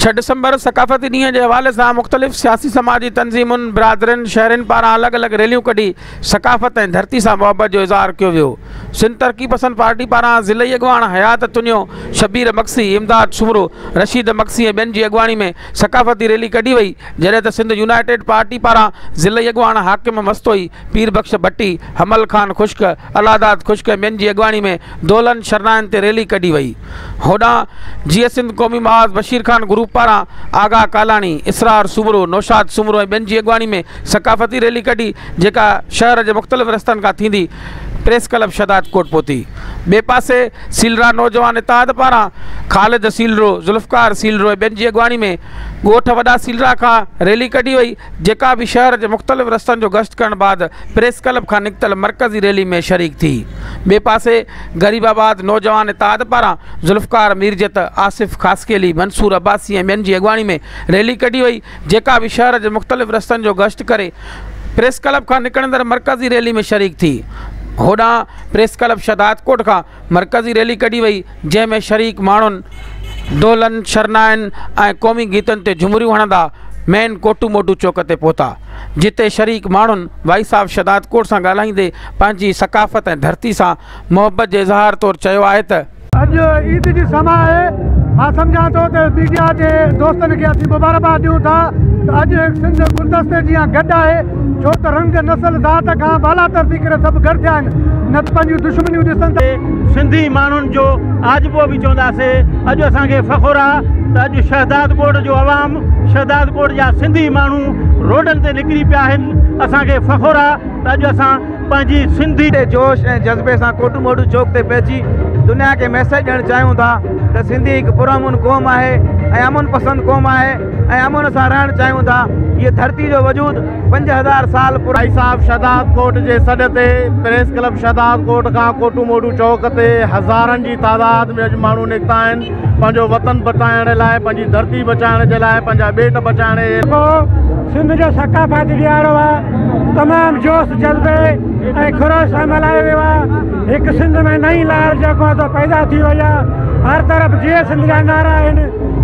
ڇهه ڊسمبر ثقافتي ڏينهن جي حوالي سان مختلف سياسي سماجي تنظيمن، برادرين، شهرين پاران الڳ الڳ ريليون ڪڍي ثقافت ۽ ڌرتي سان محبت جو اظهار ڪيو ويو. سنڌ ترقي پسند پارٽي پاران ضلعي اڳواڻ حيات تنيو، شبير مگسي، امداد سومرو، رشيد مگسي ۽ ٻين جي اڳواڻي ۾ ثقافتي ريلي ڪڍي وئي، جڏهن ته سنڌ يونائيٽيڊ پارٽي پاران ضلعي اڳواڻ حاڪم مستوئي، پير بخش ڀٽي، حمل خان خشڪ، الله داد خشڪ ۽ ٻين جي اڳواڻي ۾ دولن شرنائين تي ريلي ڪڍي وئي. هوڏانهن جيئي سنڌ قومي محاذ بشير خان گروپ پاران آغا ڪالاڻي، اسرار سومرو، نوشاد سومرو ۽ ٻين جي اڳواڻي ۾ ثقافتي ريلي ڪڍي جيڪا شهر جي مختلف رستن کان ٿيندي پريس ڪلب شهدادڪوٽ پهتي. ٻئي پاسي سيلرا نوجوان اتحاد پاران خالد سيلرو، ذوالفقار سيلرو ۽ ٻين جي اڳواڻي ۾ ڳوٺ وڏا سيلرا کان ريلي ڪڍي وئي جيڪا به شهر جي مختلف رستن جو گشت ڪرڻ بعد پريس ڪلب کان نڪتل مرڪزي ريلي ۾ شريڪ ٿي. ٻئي پاسي غريب آباد نوجوان اتحاد پاران ذوالفقار ميرجت، آصف خاصخيلي، منصور عباسي ۽ ٻين جي اڳواڻي ۾ ريلي ڪڍي وئي جيڪا به شهر جي مختلف رستن جو گشت ڪري پريس ڪلب کان نڪرندڙ مرڪزي ريلي ۾ شريڪ ٿي. هوڏانهن پريس ڪلب شهدادڪوٽ کان مرڪزي ريلي ڪڍي وئي جنهن ۾ شريڪ ماڻهن دهلن، شرنائين ۽ قومي گيتن تي جهمريون هڻندا مين ڪوٽو موٽو چوڪ تي پهتا جتي شريڪ ماڻهن وائس آف شهدادڪوٽ سان ڳالهائيندي پنهنجي ثقافت ۽ ڌرتي سان محبت جي اظهار طور چيو آهي ته. اڄ عيد جي سماء آهي، مان سمجهان ٿو ته ميڊيا جي دوستن کي اسين مبارڪباد ڏيون ٿا ته اڄ سنڌ گلدستي جيان گڏ آهي، ڇو ته رنگ، نسل، ذات کان بالاتر ٿي ڪري سڀ گڏ ٿيا آهن، نه ته پنهنجون دشمنيون ڏسن ٿا. سنڌي ماڻهن جو آجپو به چونداسي، اڄ اسان کي فخر آ ته اڄ شهدادڪوٽ جو عوام، شهدادڪوٽ جا سنڌي ماڻهو روڊن تي نڪري پيا آهن، اسان کي فخر آ ته اڄ اسان پنهنجي سنڌي. جوش ۽ جذبي سان ڪوٽو موٽو چوڪ تي پهچي دنيا کي ميسيج ڏيڻ چاهيون ٿا ته سنڌي هڪ پرامن قوم آهي ۽ امن پسند قوم آهي ۽ امن سان رهڻ چاهيون ٿا. هيء ڌرتي جو وجود 5000 سال پراڻو. ڀائي صاحب شهدادڪوٽ جي سڏ تي پريس ڪلب شهدادڪوٽ کان ڪوٽو موٽو چوڪ تي هزارن جي تعداد ۾ اڄ ماڻهو نڪتا آهن پنهنجو وطن بچائڻ لاء پنهنجي ڌرتي بچائڻ جي لاء پنهنجا ٻيٽ بچائڻ جي لاء. سنڌ جو ثقافتي ڏهاڙو آ تمام جوش جذبي ۽ خروش سان ملهايو ويو آ هڪ سنڌ ۾ نئين لهر جيڪو آ سو پيدا ٿي وئي آ هر طرف جيئي سنڌ جا نعرا آهن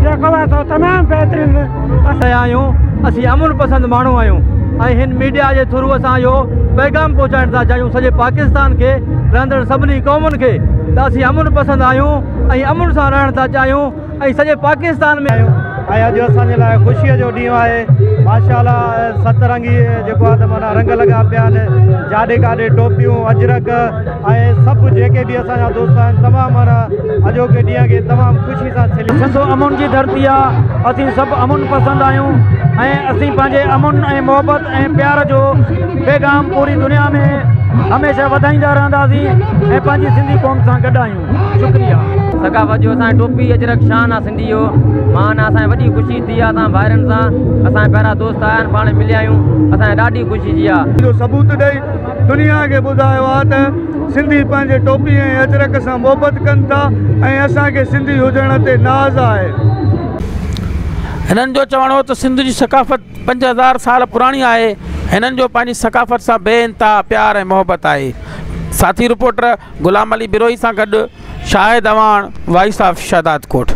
جيڪو آ سو تمام بهترين رهيا آهيون اسين امن پسند ماڻهو آهيون ۽ هن ميڊيا جي ٿرو اسان اهو پيغام پهچائڻ ٿا چاهيون سڄي پاڪستان کي رهندڙ سڀني قومن کي ته اسين امن پسند آهيون ۽ امن سان رهڻ ٿا چاهيون ۽ سڄي پاڪستان ۾. آهيون ۽ اڄ اسان جي لاء خوشيء جو ڏينهن آهي ماشاء الله ست رنگي جيڪو آهي ته معنيٰ رنگ لڳا پيا آهن جاڏي ڪاڏي ٽوپيون اجرڪ ۽ سڀ جيڪي به اسان جا دوست آهن تمام معنيٰ اڄوڪي ڏينهن کي تمام خوشي سان سلي. سنڌ امن جي ڌرتي آ اسين سڀ امن پسند آهيون ۽ اسين پنهنجي امن ۽ محبت ۽ پيار جو پيغام پوري دنيا ۾ هميشه وڌائيندا رهنداسين ۽ پنهنجي سنڌي قوم سان گڏ آهيون شڪريه. ثقافت جو اسان جي ٽوپي اجرڪ شان آ سنڌي جو مان آ اسان کي وڏي خوشي ٿي آ اسان ڀائرن سان اسان جا پيارا دوست آيا آهن پاڻ مليا آهيون اسان کي ڏاڍي خوشي ٿي آ. جو ثبوت ڏئي دنيا کي ٻڌايو آ ته سنڌي پنهنجي ٽوپي ۽ اجرڪ سان محبت ڪن ٿا ۽ اسان کي سنڌي هجڻ تي ناز آهي. هنن جو چوڻ هو ته سنڌ جي ثقافت 5000 سال پراڻي آهي، هنن جو پنهنجي ثقافت سان بي انتها پيار ۽ محبت آهي. ساٿي رپورٽر غلام علي بروهي سان گڏ شاهد اعواڻ، وائس آف شهدادڪوٽ.